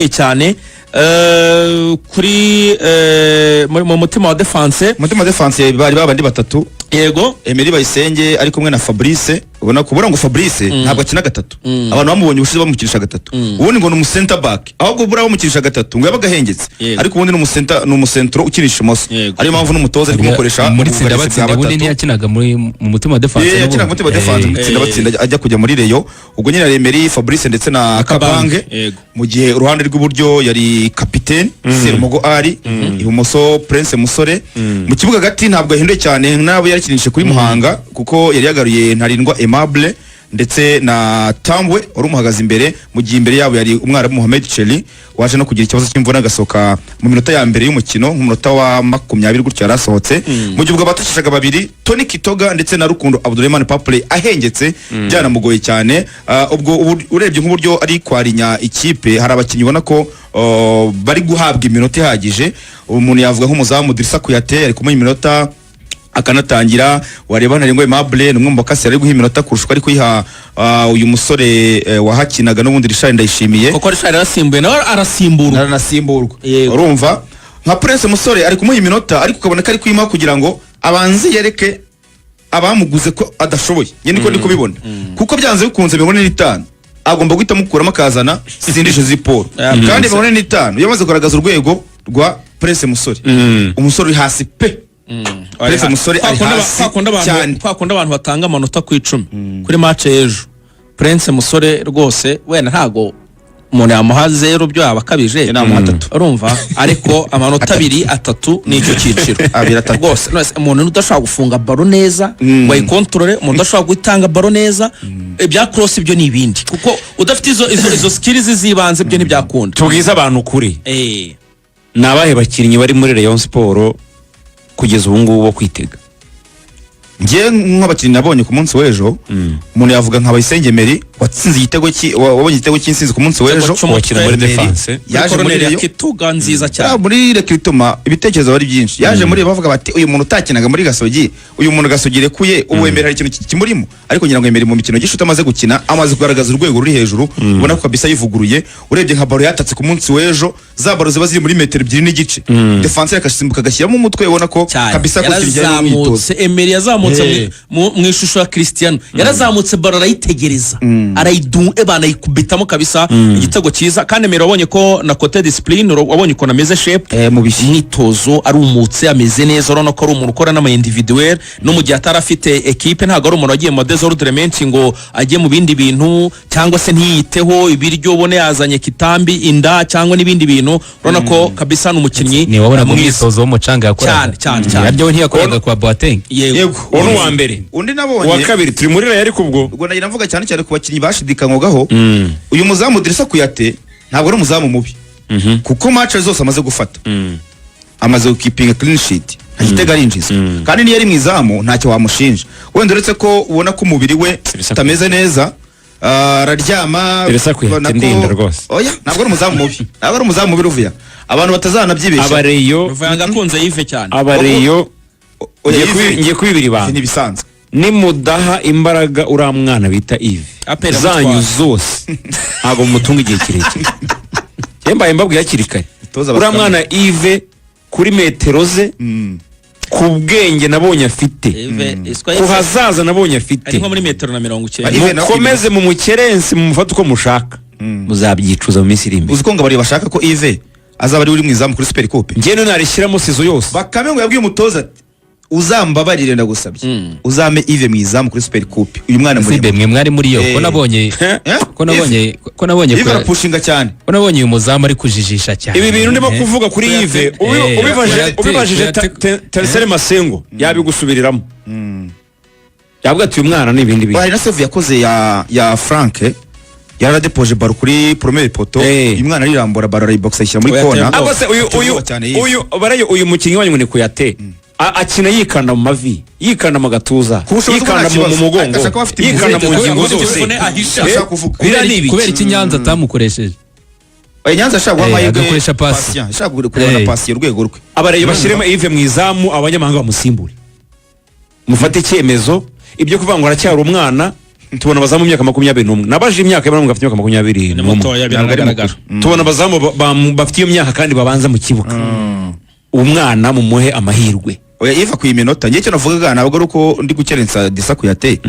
Cyane kuri mu mutima wa defense. Umutima defense bari babandi batatu. Emery Bayisenge ari kumwe na Fabrice, ubona kubura ngo Fabrice ntabwo akina gatatu. Abantu bamubonye ubushize bamukinisha gatatu, ubundi ngo ni umu center back, ahubwo buriya bamukinisha gatatu ngo yabaga ahengetse. Ariko ubundi ni umu center, ni umucentro ukinisha imoso. Ariyo mpamvu n'umutoza ari kumukoresha muri ubwugarizi tsinda bwa batsinda ubundi batatu. Ntiyakinaga muri mu mutima wa defense. Eh, yakinaga mu mutima defense mu tsinda batsinda ajya kujya muri Rayon. Ubwo nyine Emery, Fabrice ndetse na Kabange. Mu gihe uruhande rw'iburyo yari kapiteni Serumogo Ali, ibumoso Prince Musore. Mu kibuga hagati ntabwo yahinduye cyane n'abo yarakinishije kuri Muhanga, kuko yari yagaruye Ntarindwa Aimable ndetse na Tambwe wari umuhagaze imbere, mu gihe imbere yabo yari Umwarabu Mohamed Cheli, waje no kugira ikibazo cy'imvune agasohoka mu minota ya mbere y'umukino, nk'umunota wa 20 gutyo yarasohotse. Mu gihe ubwo abatakishaga babiri, Tony Kitoga ndetse na Rukundo Abdulrahman Papley, ahengetse byanamugoye cyane. Ubwo urebye nk'uburyo ari kwarinya ikipe, hari abakinnyi ubona ko bari guhabwa iminota ihagije. Umuntu yavuga nk'umuzamu Drissa Kouyaté, ari kumuha iminota akanatangira. Wareba Ntarengwa Aimable, ni umwe mu bakasi ari guha iminota kurusha uko ari kuyiha uyu musore wahakinaga n'ubundi, Richard Ndayishimiye. Kuko Richard yarasimbuye, nawe arasimburwa. Naranasimburwa. Yego. Urumva nka Prince Musore ari kumuha iminota, ariko ukabona ko ari kuyimuha kugira ngo abanze yereke abamuguze ko adashoboye. Njye niko ndi kubibona, kuko byanze bikunze 45 agomba guhita amukuramo akazana Sindishe Jose Paul. Kandi 45 yamaze kugaragaza urwego rwa Prince Musore, umusore uri hasi pe. Prince Musore ari hasi cyane. Kwa kundi abantu batanga amanota ku 10 kuri match y'ejo, Prince Musore rwose wenda ntago umuntu yamuha 0, byo yaba akabije. Namuha 3. Urumva, ariko amanota 2, 3 ni icyo cyiciro. 2, 3. Rwose none se umuntu udashobora gufunga ballon neza ngo ayikontorore, umuntu udashobora gutanga ballon neza, ibya cross ibyo ni ibindi, kuko udafite izo skills z'ibanze byo ntibyakunda. Tubwize abantu ukuri. Ni abahe bakinnyi bari muri Rayon Sport kugeza ubu ngubu bo kwitega? Njye nk'abakinnyi nabonye ku munsi w'ejo, umuntu yavuga nka Bayisenge Emery watsinze igitego wabonye igitego cy'intsinzi ku munsi w'ejo. Cy'umutwe. Wakina muri Emery defense. yaje muri Corner ya Rayon. Kituga nziza cyane. Muri recrutement ibitekerezo bari byinshi. Yaje muri bavuga bati uyu muntu utakinaga muri Gasogi, uyu muntu Gasogi irekuye, ubu Emery hari ikintu kimurimo. Ariko ngira ngo Emery mu mikino gishuti amaze gukina amaze kugaragaza urwego ruri hejuru, ubona ko kabisa yivuguruye. Urebye nka ballon yatatse ku munsi w'ejo, za ballon ziba ziri muri metero 2.5, défenseur akasimbuka agashyiramo umutwe, ubona ko Cyane. kabisa ko ikintu kijyanye n'umwitozo. Yarazamutse, Emery yazamutse mu ishusho ya Cristiano, yarazamutse, ballon arayitegereza, arayidu ebana, ayikubitamo kabisa, igitego cyiza. Kandi Emery wabonye ko na côté discipline, wabonye ukuntu ameze shape. Mu bishyi. Umwitozo arumutse, ameze neza. Urabona ko ari umuntu ukora n'ama individuel, no mu gihe atari afite ekipe ntabwo ari umuntu wagiye mu désordre menshi ngo ajye mu bindi bintu cyangwa se ntiyiteho ibiryo, ubone yazanye kitambi inda cyangwa n'ibindi bintu. Urabona ko kabisa ni umukinnyi Ni wabonaga mwiza. umwitozo w'umucanga yakoraga. Cyane, cyane, cyane. Nabyo we ntiyakoraga kwa Boateng. Yego. Yego. Uwo ni uwa mbere. Undi nabonye, Uwa kabiri, turi muri Rayon ariko ubwo. Ubwo nagira mvuga cyane cyane ku bakinnyi bashidikanyagaho, uyu muzamu Drissa Kouyaté ntabwo ari umuzamu mubi, kuko match zose amaze gufata amaze gukipinga clean sheet, nta gitego arinjiza, kandi niyo ari mu izamu ntacyo wamushinja. Wenda uretse ko ubona ko umubiri we Drissa utameze neza, araryama. Drissa Kouyaté ubona ko- ndinda rwose. Oya, ntabwo ari umuzamu mubi, ntabwo ari umuzamu mubi ruvuya, abantu batazanabyibeshya. Abareyo. Ruvuyanga akunze Yves cyane. Abareyo. Oya, Ngiye kubibira Yves ibanga. ni ibisanzwe. Nimudaha imbaraga uriya mwana bita Yves APR zanyu amutwara. zose, ntabwo mumutunga igihe kirekire. Njye mbaye mbabwiye hakiri kare. Toza Uriya Bakame. mwana Yves, kuri metero ze, ku bwenge nabonye afite, Yves iswa ku Yves hazaza nabonye afite, ari nko muri metero na 90. Yves nawe mukomeze mumukerense, mumufate uko mushaka, muzabyicuza mu minsi iri imbere. Uzi ko ngo abari bashaka ko Yves azaba ari uri mu izamu kuri Super Coupe? Njye narishyiramo saison yose. Bakame ngo yabwiye umutoza ati uzambabarire, ndagusabye, uzame Yves mu izamu kuri Super Coupe, uyu mwana Sibe muremure. mwe mwari muri yo, ko nabonye Eh? ko nabonye Yves arapushinga cyane. Ko nabonye uyu muzamu ari kujijisha cyane. Ibi bintu ndimo kuvuga kuri Yves, ubibajije Teresere Masengo yabigusubiriramo, yavuga ati uyu mwana ni ibindi bintu. Hari na save yakoze ya Frank, yaradepoje ballon kuri premier poteau, uyu mwana arirambura, ballon arayiboxa, ayishyira muri Oya, kona. ateye Ahubwo se uyu Ateye uyu ubwoba cyane Yves. Uyu barayo, uyu mukinnyi wanyu ngo ni Kouyaté, akina yikanda mu mavi, yikanda mu gatuza, Ku bushobozi bwe yikanda nta mu kibazo. mugongo, Ashaka kuba afite yikanda mu imvune. ngingo Afite zose. imvune ahisha. Ashaka kuvuga. Biriya ni ibiki? Kubera iki Nyanza atamukoresheje? Oya, Nyanza ashaka guha amahirwe Agakoresha pasi. Patient, ashaka kureba na pasi urwego rwe. Abareyo bashyiremo Yves mu izamu, abanyamahanga bamusimbure, mufate icyemezo. Ibyo kuvuga ngo aracyari umwana. Tubona abazamu imyaka 21, nabaje imyaka y'abana bafite imyaka makumyabiri Ni n'umwe. mutoya, biragaragara. Tubona abazamu bafite iyo myaka kandi babanza mu kibuga. Umwana mumuhe amahirwe. Oya, Yves akwiye iminota. Njye icyo navugaga ntabwo ari uko ndi gukerensa Disa Kuyate.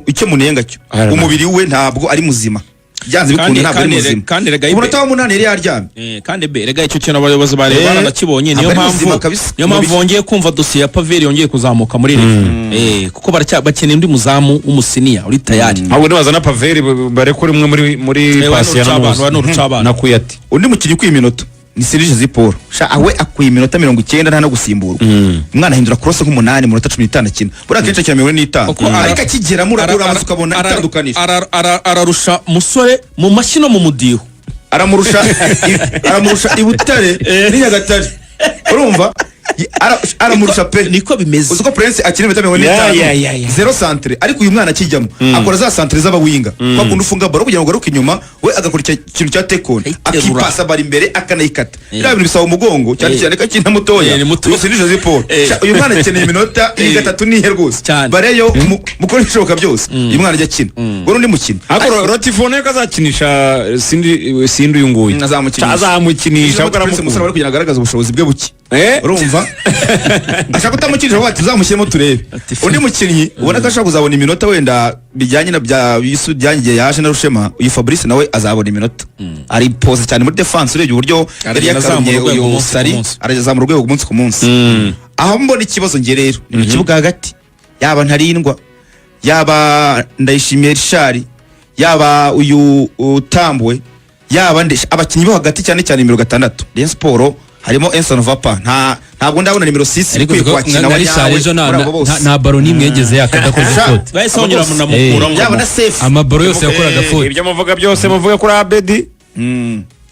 Icyo munenga cyo, umubiri we ntabwo ari muzima, byanze bikunze ntabwo ari muzima. Kandi rega Ku munota wa 8 yari yaryamye. Kandi be rega icyo kintu abayobozi ba Rayon baranakibonye, niyo Ntabwo ari mpamvu muzima kabisa. niyo mpamvu Umubiri. bongeye kumva dosiye ya Pavel yongeye kuzamuka muri Rayon, kuko baracya bakeneye undi muzamu w'umusiniya uri tayari. Ahubwo nibazana Pavel, barekure umwe muri we pasi ya n'urucabana, Namuzi. we n'urucabana. Na Kuyate. Undi mukinnyi ukwiye iminota ni Serge Ziporo. Sha, awe akwiye iminota 90, nta no gusimburwa. Umwana ahindura cross nk'umunani mu minota 15 akina. Buriya akenshi akina 45, Kuko ariko akigeramo urabanza ukabona itandukaniro. Ararusha Musore mu mashyi no mu mudiho. Aramurusha i Butare n'i Nyagatare, urumva? Aramurusha pe. Niko bimeze. Uzi ko Prince akina iminota mirongo ine Ya, n'itanu ya, ya, ya. zero centre, ariko uyu mwana akijyamo akora za centre z'abawinga, kwa kundi ufunga baro kugira ngo ugaruke inyuma, we agakora icyo kintu cya tekoni, Ayiterura. akipasa bari imbere akanayikata. Biriya bintu bisaba umugongo cyane cyane ko akina mutoya. Ni muto. Uyu ni Jose Paul. Sha, uyu mwana akeneye iminota iyi gatatu nihe rwose. Cyane. Bareyo mukore ibishoboka byose uyu mwana ajya akina. Ubwo n'undi mukino Ariko Rotifone ko azakinisha Sindi, Sindi uyu nguyu. Azamukinisha. Azamukinisha kuko Prince Musore aramukunda. bari kugira ngo agaragaze ubushobozi bwe buke. Urumva ashaka kutamukinisha, avuga ati tuzamushyiremo turebe. Undi mukinnyi ubona ko ashobora kuzabona iminota, wenda bijyanye na bya bisu byangiye yaje na Rushema, uyu Fabrice nawe azabona iminota. Ari pose cyane muri defense, urebye uburyo yari Aragenda azamura yakarumye urwego uyu umunsi ku Sari, munsi. arazamura urwego umunsi ku munsi. Aho mbona ikibazo nge rero ni mu kibuga hagati, yaba Ntarindwa, yaba Ndayishimiye Richard, yaba uyu Utambwe, yaba ndesha abakinnyi bo hagati, cyane cyane nimero 6. Rayon Sport harimo Enson Vapa, ntabwo ndabona nimero 6 Ariko ikwiye uzi ko kwakina nka wa Richard nyawe ejo muri abo bose. nta baro n'imwe yigeze yaka adakoze faute. Bahise bongera Abo bose. banamukuramo. Yaba na safe. Amabaro yose yakoraga faute. Ibyo muvuga byose muvuga kuri Abedi.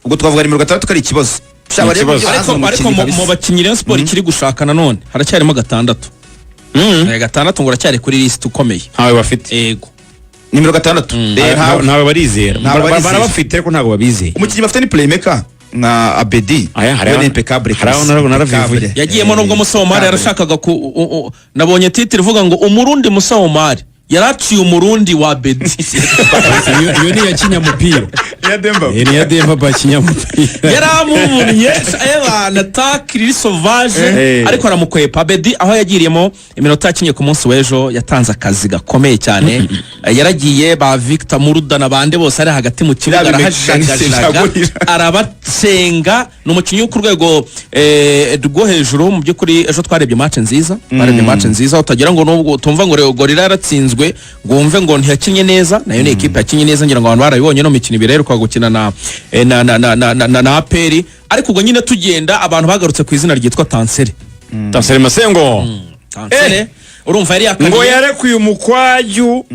Ubwo twavuga nimero 6 ko ari ikibazo. Sha, Ni barebe ikibazo. uburyo Ariko bazana ariko umukinnyi mu kabisa. mu bakinnyi Rayon Sport ikiri gushaka nanone haracyarimo 6. 6 ngo uracyari kuri list ukomeye. Ntawe bafite. Yego. Nimero 6. Ntawe. Ntawe barizera. Ntawe barizera. Barabafite ariko ntabwo babizeye. Umukinnyi bafite ni playmaker nka Abedi. Aya, We ni impeccable hari aho kabisa. naravivuye. Impeccable. Yagiyemo nubwo Musa Omar Impeccable. yarashakaga ku nabonye titre ivuga ngo Umurundi Musa Omar yaraciye Umurundi wa Bedi. Iyo ni iya kinyamupira. Ya Demba. Iyo ni iya Demba ba kinyamupira. Yaramuvunnye ebana takiri sauvage, ariko aramukwepa. Bedi aho yagiriyemo iminota yakinye ku munsi w'ejo yatanze akazi gakomeye cyane. Yaragiye ba Victor Muruda n'abandi bose ari hagati mu kibuga, Biriya bimekanise arahajagajaga, byagurira. arabatsenga. Ni umukinnyi wo ku rwego rwo hejuru. Mu by'ukuri ejo twarebye match nziza, twarebye match nziza utagira ngo nubwo tumva ngo Gorilla yaratsinzwe ngo wumve ngo ntiyakinnye neza. Nayo ni ekipe yakinnye neza, ngira ngo abantu barabibonye no mu mikino ibiri iheruka gukina na APR. Ariko ubwo nyine tugenda abantu bagarutse ku izina ryitwa Tansere. Tansere Masengo. Tansere, urumva yari Ngo yakaniye. yarekuye umukwaju,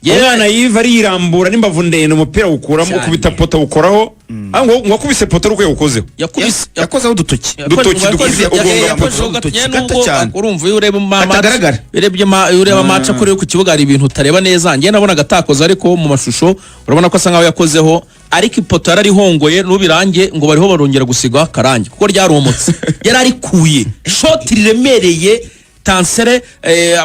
umwana yiva arirambura n'imbavu ndende, umupira awukuramo. Cyane. Ukubita poto awukoraho. Ah, ngo wakubise poto ari uko yawukozeho. Yakubise Yakozeho udutoki. Dutoki dukubise ugonga poto. Udutoki gato cyane. Urumva iyo ureba Katagaragara. urebye iyo ureba match kuri ku kibuga hari ibintu utareba neza. Njye nabonaga atakoze, ariko mu mashusho urabona ko asa nkaho yakozeho, ariko ipoto yararihongoye n'ubirange ngo bariho barongera gusigaho akarange kuko ryaromotse. Yararikuye shoti riremereye. Tansere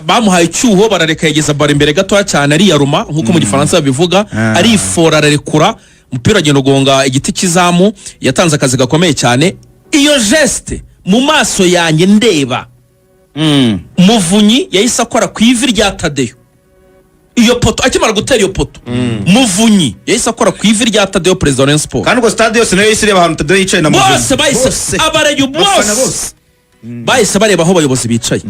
bamuhaye icyuho, barareka yegeza baro imbere gatoya cyane, ariyaruma nk'uko mu Gifaransa babivuga, arifora, ararekura, umupira agenda ugonga igiti cy'izamu. Yatanze akazi gakomeye cyane. Iyo geste mu maso yanjye ndeba, Muvunyi yahise akora ku ivi rya Tadeyo. Iyo poto, akimara gutera iyo poto, Muvunyi yahise akora ku ivi rya Tadeyo, perezida wa Rayon Sport. Kandi ubwo stade yose nayo yahise ireba ahantu Tadeyo yicaye na Muvunyi. Bose bahise abareyo Abafana bose bose bahise bareba aho abayobozi bicaye.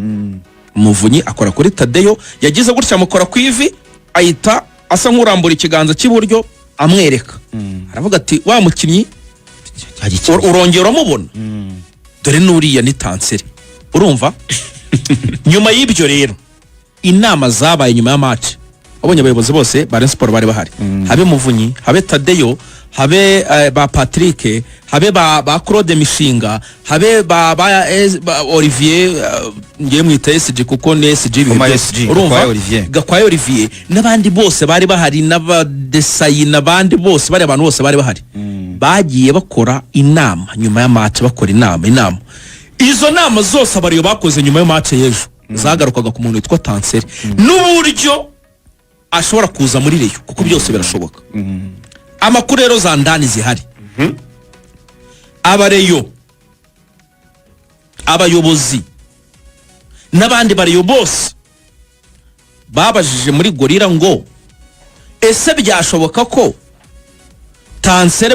Muvunyi akora kuri Tadeyo, yagize gutya amukora ku ivi, ahita asa nk'urambura ikiganza cy'iburyo amwereka, aravuga ati: "Wa mukinnyi urongera uramubona, dore n'uriya ni Tanseri." Urumva nyuma y'ibyo rero inama zabaye nyuma ya match, wabonye abayobozi bose ba Rayon Sport bari bahari, habe Muvunyi, habe Tadeyo, habe ba Patrick, habe ba Claude Mishinga, habe ba Olivier, ngiye mwita SG kuko ni SG ibihe Goma byose. SG, Urumva? Gakwaya Olivier. Gakwaya Olivier n'abandi bose bari bahari, n'abadesayi n'abandi bose bari, abantu bose bari bahari bagiye bakora inama nyuma ya match, bakora inama. Izo nama zose abariyo bakoze nyuma ya match y'ejo zagarukaga ku muntu witwa Tanseri n'uburyo Ashobora kuza muri Rayon, kuko byose birashoboka. Amakuru rero za ndani zihari, aba Rayon, abayobozi n'abandi ba Rayon bose babajije muri Gorilla ngo: "Ese byashoboka ko Tansere